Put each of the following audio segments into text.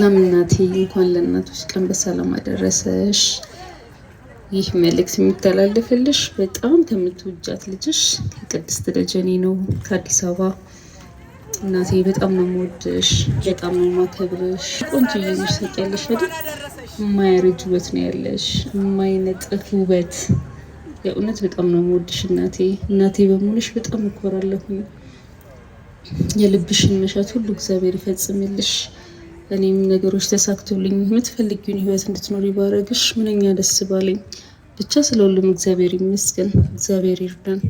ሰላም እናቴ፣ እንኳን ለእናቶች ቀን በሰላም አደረሰሽ። ይህ መልእክት የሚተላለፍልሽ በጣም ከምትወጃት ልጅሽ ከቅድስት ደጀኔ ነው፣ ከአዲስ አበባ። እናቴ በጣም ነው የምወድሽ፣ በጣም ነው የማከብርሽ። ቆንጆዬ ነሽ፣ ታውቂያለሽ አይደል? የማያረጅ ውበት ነው ያለሽ፣ የማይነጥፍ ውበት። የእውነት በጣም ነው የምወድሽ እናቴ። እናቴ በመሆንሽ በጣም እኮራለሁኝ። የልብሽን መሻት ሁሉ እግዚአብሔር ይፈጽምልሽ። እኔም ነገሮች ተሳክቶልኝ የምትፈልጊውን ህይወት እንድትኖሪ ባረግሽ ምንኛ ደስ ባለኝ። ብቻ ስለ ሁሉም እግዚአብሔር ይመስገን። እግዚአብሔር ይርዳን።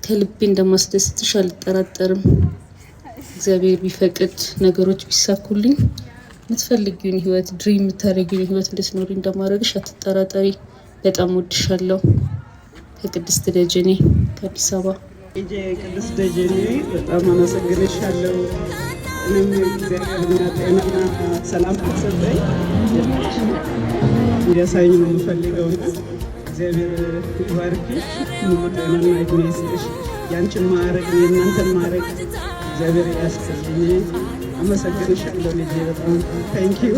ከልቤ እንደማስደስትሽ አልጠራጠርም። እግዚአብሔር ቢፈቅድ ነገሮች ቢሳኩልኝ የምትፈልጊውን ህይወት፣ dream የምታደርጊውን ህይወት እንድትኖሪ እንደማድረግሽ አትጠራጠሪ። በጣም ወድሻለሁ። ከቅድስት ደጀኔ ከአዲስ አበባ። ልጄ ቅድስት ደጀኔ፣ በጣም አመሰግንሻለሁ። እኔም እግዚአብሔርና ጤናና ሰላም ከሰጠኝ እንዲያሳይኝ ነው የምፈልገውና እግዚአብሔር ይባርክሽ፣ ሙሉ ጤናና እድሜ ይስጥሽ። ያንቺን ማዕረግ የእናንተን ማዕረግ እግዚአብሔር ያስጥልኝ። አመሰግንሻለሁ ልጄ፣ በጣም thank you።